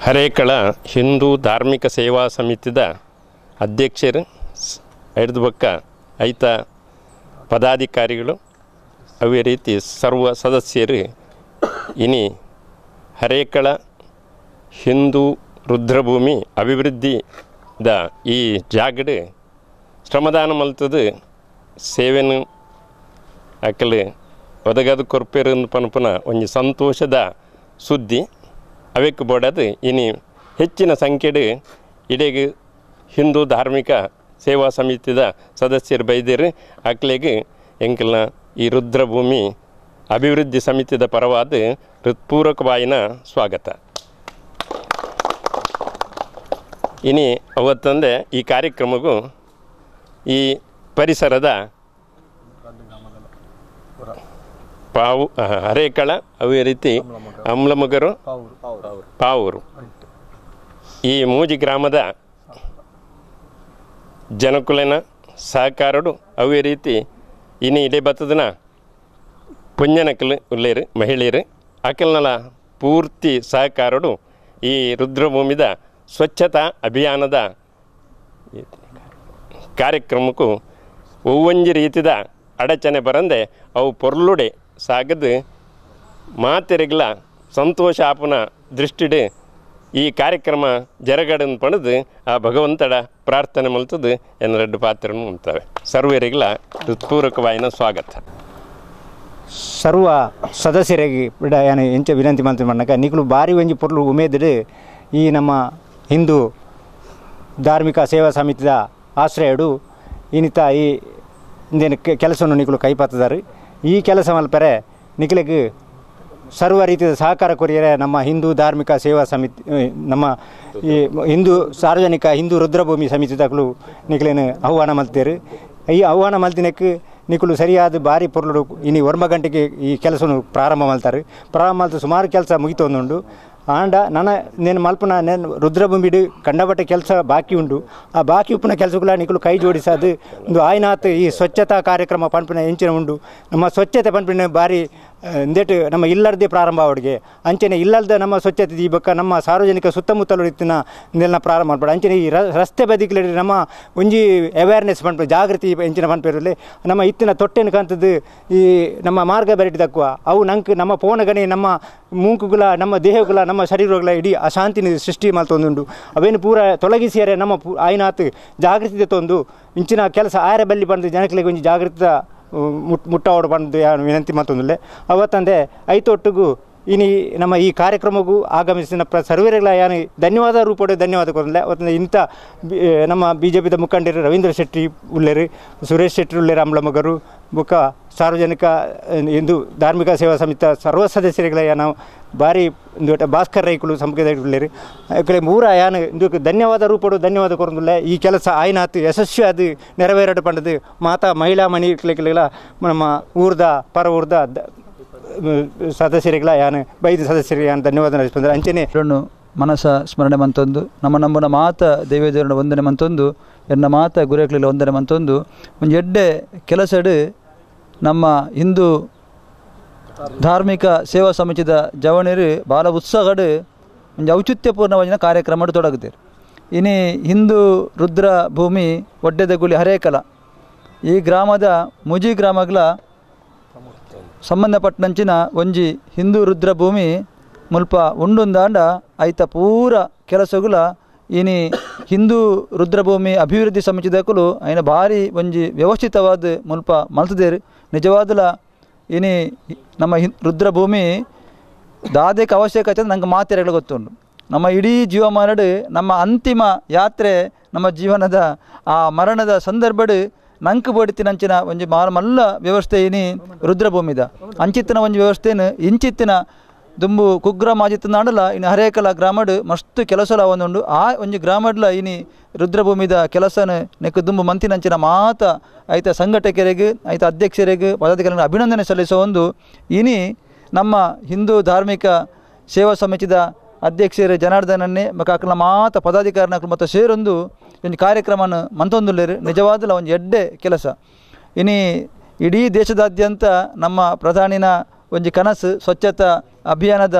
Harekala Hindu ಧಾರ್ಮಿಕ ಸೇವಾ ಸಮಿತಿದ ಅಧ್ಯಕ್ಷರು ಐದು ಬೊಕ್ಕ ಐತ ಪದಾಧಿಕಾರಿಗಳು ಅವೇ ರೀತಿ ಸರ್ವ ಸದಸ್ಯರು ಇನಿ ಹರೇಕಳ ಹಿಂದೂ ರುದ್ರಭೂಮಿ ಅಭಿವೃದ್ಧಿದ ಈ ಜಾಗಡ್ ಶ್ರಮದಾನ ಮಲ್ತದು ಸೇವೆನು ಅಕಲು ಒದಗದು ಕೊರ್ಪೇರು ಪನ್ಪುನ ಒಂಜಿ ಸಂತೋಷದ ಸುದ್ದಿ ಅವೆಕ್ ಬೋಡದು ಇನಿ ಹೆಚ್ಚಿನ ಸಂಖ್ಯೆಡು ಇಡೀ ಹಿಂದೂ ಧಾರ್ಮಿಕ ಸೇವಾ ಸಮಿತಿದ ಸದಸ್ಯರು ಬೈದೇರು ಅಕ್ಲೆಗ್ ಎಂಕಲ್ನ ಈ ರುದ್ರಭೂಮಿ ಅಭಿವೃದ್ಧಿ ಸಮಿತಿದ ಪರವಾದ ಹೃತ್ಪೂರ್ವಕವಾಯಿನ ಸ್ವಾಗತ. ಇನಿ ಅವತ್ತಂದೆ ಈ ಕಾರ್ಯಕ್ರಮಕ್ಕೂ ಈ ಪರಿಸರದ ಪಾವು ಹರೇಕಳ ಅವೇ ರೀತಿ ಅಮ್ಲಮಗರು ಪಾವೂರು ಈ ಮೂಜಿ ಗ್ರಾಮದ ಜನಕುಲನ ಸಹಕಾರಡು ಅವೇ ರೀತಿ ಇನಿ ಇಡೇ ಬತ್ತದನ ಪುಣ್ಯನಕಲು ಉಲ್ಲೇರು ಮಹಿಳೆಯರು ಅಕಲ್ನಲ ಪೂರ್ತಿ ಸಹಕಾರಡು ಈ ರುದ್ರಭೂಮಿದ ಸ್ವಚ್ಛತಾ ಅಭಿಯಾನದ ಕಾರ್ಯಕ್ರಮಕ್ಕೂ ಒವ್ವೊಂಜಿ ರೀತಿದ ಅಡಚಣೆ ಬರಂದೆ ಅವು ಪೊರ್ಲುಡೆ ಸಾಗದು ಮಾತೆರೆಗ್ಲ ಸಂತೋಷ ಆಪುನ ದೃಷ್ಟಿಡು ಈ ಕಾರ್ಯಕ್ರಮ ಜರಗಡನ್ ಪಣದು ಆ ಭಗವಂತಡ ಪ್ರಾರ್ಥನೆ ಮಲ್ತದು ಎನ್ನ ಪಾತ್ರನು ಉಂಟವೆ. ಸರ್ವರಿಗ್ಲ ಹೃತ್ಪೂರ್ವಕವಾಯಿನ ಸ್ವಾಗತ. ಸರ್ವ ಸದಸ್ಯರಿಗೆ ಯಾನು ಎಂಚ ವಿನಂತಿ ಮಂತ್ರಿ ಮಣ್ಣಕ ನಿಕಲು ಭಾರಿ ಒಂಜಿ ಪೊರ್ಲು ಉಮೇದಿಡು ಈ ನಮ್ಮ ಹಿಂದೂ ಧಾರ್ಮಿಕ ಸೇವಾ ಸಮಿತಿದ ಆಶ್ರಯಡು ಇನ್ನಿತ ಈ ಇಂದೇನು ಕೆಲಸವನ್ನು ನಿಕಲು ಕೈಪಾತದಾರು. ಈ ಕೆಲಸ ಮಲ್ಪರೆ ನಿಕಲಿಗೆ ಸರ್ವ ರೀತಿಯ ಸಹಕಾರ ಕೊರಿಯರೆ ನಮ್ಮ ಹಿಂದೂ ಧಾರ್ಮಿಕ ಸೇವಾ ಸಮಿತಿ ನಮ್ಮ ಈ ಹಿಂದೂ ಸಾರ್ವಜನಿಕ ಹಿಂದೂ ರುದ್ರಭೂಮಿ ಸಮಿತಿದಾಗಲೂ ನಿಕಲೇನು ಆಹ್ವಾನ ಮಲ್ತೇರು. ಈ ಆಹ್ವಾನ ಮಲ್ತಿನಕ್ಕೆ ನಿಕಲು ಸರಿಯಾದ ಭಾರಿ ಪೊರ್ಲು ಇನಿ 9 ಗಂಟೆಗೆ ಈ ಕೆಲಸವನ್ನು ಪ್ರಾರಂಭ ಮಾಡ್ತಾರೆ. ಪ್ರಾರಂಭ ಮಾಡ್ತು ಸುಮಾರು ಕೆಲಸ ಮುಗಿತೊಂದುಂಡು. ಆಂಡ ನನ್ನ ನೇನು ಮಲ್ಪನ ನೇನು ರುದ್ರಭೂಮಿಡು ಕಂಡಬಟ್ಟೆ ಕೆಲಸ ಬಾಕಿ ಉಂಡು. ಆ ಬಾಕಿ ಉಪ್ಪುನ ಕೆಲಸಗಳ ನಿಕಲು ಕೈ ಜೋಡಿಸೋದು ಒಂದು ಆಯ್ನಾತ್ ಈ ಸ್ವಚ್ಛತಾ ಕಾರ್ಯಕ್ರಮ ಪನ್ಪಿನ ಎಂಚಿನ ಉಂಡು. ನಮ್ಮ ಸ್ವಚ್ಛತೆ ಪನ್ಪಿನ ಭಾರಿ ಇಂದೇಟು ನಮ್ಮ ಇಲ್ಲರ್ದೇ ಪ್ರಾರಂಭ ಅವಡಿಗೆ ಅಂಚನೆ ಇಲ್ಲದ ನಮ್ಮ ಸ್ವಚ್ಛತೆ ಈ ಬಕ್ಕ ನಮ್ಮ ಸಾರ್ವಜನಿಕ ಸುತ್ತಮುತ್ತಲು ಇತ್ತಿನ ಇಂದೆಲ್ಲ ಪ್ರಾರಂಭ ಮಾಡ್ಬೇಡ. ಅಂಚನೆ ಈ ರಸ್ತೆ ಬದಿಗಳಲ್ಲಿ ನಮ್ಮ ಒಂಜಿ ಅವೇರ್ನೆಸ್ ಪನ್ಪ ಜಾಗೃತಿ ಎಂಚಿನ ಪನ್ಪಿರಲಿ ನಮ್ಮ ಇತ್ತಿನ ತೊಟ್ಟೆನ ಕಂತದ್ದು ಈ ನಮ್ಮ ಮಾರ್ಗ ಬೆರಟಿ ದಕ್ಕುವ ಅವು ನಂಗೆ ನಮ್ಮ ಪೋನಗಣೆ ನಮ್ಮ ಮೂಂಕುಗಳ ನಮ್ಮ ದೇಹಗಳ ನಮ್ಮ ಶರೀರಗಳ ಇಡೀ ಅಶಾಂತಿನ ಸೃಷ್ಟಿ ಮಲ್ತೊಂದುಂಡು. ಅವೇನು ಪೂರ ತೊಲಗಿಸಿಯರೆ ನಮ್ಮ ಆಯ್ನಾತ್ ಜಾಗೃತಿ ತೊಂದು ಇಂಚಿನ ಕೆಲಸ ಆಯರ ಬಲ್ಲಿ ಬಂದು ಜನಗಳಿಗೆ ಒಂಜಿ ಜಾಗೃತ ಮುಟ್ಟಾವಡು ಬಂದು ಯಾನು ವಿನಂತಿ ಮತ್ತೊಂದಿಲ್ಲ. ಅವತ್ತಂದೆ ಐತೊಟ್ಟಿಗೂ ಇನಿ ನಮ್ಮ ಈ ಕಾರ್ಯಕ್ರಮಕ್ಕೂ ಆಗಮಿಸಿದ ಸರ್ವೇರುಗಳ ಯಾನು ಧನ್ಯವಾದ ರೂಪಡೆ ಧನ್ಯವಾದ ಕೊರಲ್ಲ. ಅವತ್ತಂದೆ ಇಂಥ ನಮ್ಮ ಬಿ ಜೆ ಪಿದ ಮುಖಂಡರು ರವೀಂದ್ರ ಶೆಟ್ಟಿ ಉಲ್ಲೇರು, ಸುರೇಶ್ ಶೆಟ್ಟಿ ಉಲ್ಲೇರು, ಅಮ್ಲಮಗರು ಬೊಕ್ಕ ಸಾರ್ವಜನಿಕ ಹಿಂದೂ ಧಾರ್ಮಿಕ ಸೇವಾ ಸಮಿತಿ ಸರ್ವ ಸದಸ್ಯರುಗಳ ನಾವು ಭಾರಿ ಇಂದು ಭಾಸ್ಕರ್ ರೈಕುಲು ಸಂಪರ್ಕದ ಉಲ್ಲೇರು ಕಡೆ ಮೂರ ಯಾನು ಇಂದು ಧನ್ಯವಾದ ರೂಪಡು ಧನ್ಯವಾದ ಕೊರಂದುಲ್ಲ. ಈ ಕೆಲಸ ಆಯ್ನಾತು ಯಶಸ್ವಿ ಅದು ನೆರವೇರಡು ಪಂಡದು ಮಾತಾ ಮಹಿಳಾ ಮಣಿಗಳ ನಮ್ಮ ಊರ್ದ ಪರ ಊರ್ದ ಸದಸ್ಯರಿಗಳ ಯಾನು ಬೈದು ಸದಸ್ಯರಿಗೆ ಯಾನು ಧನ್ಯವಾದ ನಡೆಸ್ಬಂದ್ರೆ. ಅಂಚನೆ ಮನಸ ಸ್ಮರಣೆ ಮಂತೊಂದು ನಮ್ಮ ನಂಬುನ ಮಾತ ದೇವೇದೇವರನ್ನ ವಂದನೆ ಮಂತೊಂದು ಎನ್ನ ಮಾತ ಗುರುಕುಲ ವಂದನೆ ಮಂತೊಂದು ಒಂಜಿ ಎಡ್ಡೆ ಕೆಲಸಡು ನಮ್ಮ ಹಿಂದೂ ಧಾರ್ಮಿಕ ಸೇವಾ ಸಮಿತಿದ ಜವಣಿರು ಬಾಲ ಉತ್ಸಾಹಡು ಒಂಜಿ ಔಚಿತ್ಯಪೂರ್ಣವಾದ ಕಾರ್ಯಕ್ರಮ ತೊಡಗುತ್ತಾರೆ. ಇನಿ ಹಿಂದೂ ರುದ್ರ ಭೂಮಿ ಒಡ್ಡೆದ ಗುಳಿ ಹರೇಕಲ ಈ ಗ್ರಾಮದ ಮುಜಿ ಗ್ರಾಮಗಳ ಸಂಬಂಧಪಟ್ಟಂಚಿನ ಒಂಜಿ ಹಿಂದೂ ರುದ್ರ ಭೂಮಿ ಮುಲ್ಪ ಉಂಡುಂದಾಂಡ ಐತ ಪೂರ ಕೆಲಸಗುಲ ಇನಿ ಹಿಂದೂ ರುದ್ರಭೂಮಿ ಅಭಿವೃದ್ಧಿ ಸಮಿತಿದಕುಲು ಐನ ಭಾರಿ ಒಂಜಿ ವ್ಯವಸ್ಥಿತವಾದ ಮುಲ್ಪ ಮಲ್ತದೇರು. ನಿಜವಾದಲ ಇನಿ ನಮ್ಮ ರುದ್ರಭೂಮಿ ದಾದಕ್ಕೆ ಅವಶ್ಯಕತೆ ನಂಗೆ ಮಾತೆರೆಗಳು ಗೊತ್ತುಂಟು. ನಮ್ಮ ಇಡೀ ಜೀವಮಾನಡು ನಮ್ಮ ಅಂತಿಮ ಯಾತ್ರೆ ನಮ್ಮ ಜೀವನದ ಆ ಮರಣದ ಸಂದರ್ಭಡು ನಂಕು ಬೋಡಿತಿನಂಚಿನ ಒಂಜಿ ಮಲ್ಲ ವ್ಯವಸ್ಥೆ ಇನಿ ರುದ್ರಭೂಮಿದ ಅಂಚಿತ್ತಿನ ಒಂಜಿ ವ್ಯವಸ್ಥೆನು ಇಂಚಿತ್ತಿನ ದುಂಬು ಕುಗ್ರಾಮ ಆಜಿತ್ತಿನಾಡಲ ಇನ್ನು ಹರೇಕಲ ಗ್ರಾಮಡು ಮಸ್ತ್ ಕೆಲಸಲ ಒಂದುಂಡು. ಆ ಒಂಜಿ ಗ್ರಾಮಡ್ಲ ಇನಿ ರುದ್ರಭೂಮಿದ ಕೆಲಸನ ನೆಕ್ಕು ದುಂಬು ಮಂತಿನಂಚಿನ ಮಾತ ಐತ ಸಂಘಟಕರಿಗೆ ಐತ ಅಧ್ಯಕ್ಷರಿಗೆ ಪದಾಧಿಕಾರಿಗಳಿಗೆ ಅಭಿನಂದನೆ ಸಲ್ಲಿಸುವ ಒಂದು ಇನಿ ನಮ್ಮ ಹಿಂದೂ ಧಾರ್ಮಿಕ ಸೇವಾ ಸಮಿತಿದ ಅಧ್ಯಕ್ಷರು ಜನಾರ್ದನನ್ನೇ ಮಕ್ಕಳ ಮಾತ ಪದಾಧಿಕಾರಿನ ಮತ್ತು ಸೇರೊಂದು ಒಂದು ಕಾರ್ಯಕ್ರಮನ ಮಂತೊಂದುಲ್ಲೇರು. ನಿಜವಾದಲ ಒಂದು ಎಡ್ಡೆ ಕೆಲಸ. ಇನಿ ಇಡೀ ದೇಶದಾದ್ಯಂತ ನಮ್ಮ ಪ್ರಧಾನಿನ ಒಂಜಿ ಕನಸು ಸ್ವಚ್ಛತಾ ಅಭಿಯಾನದ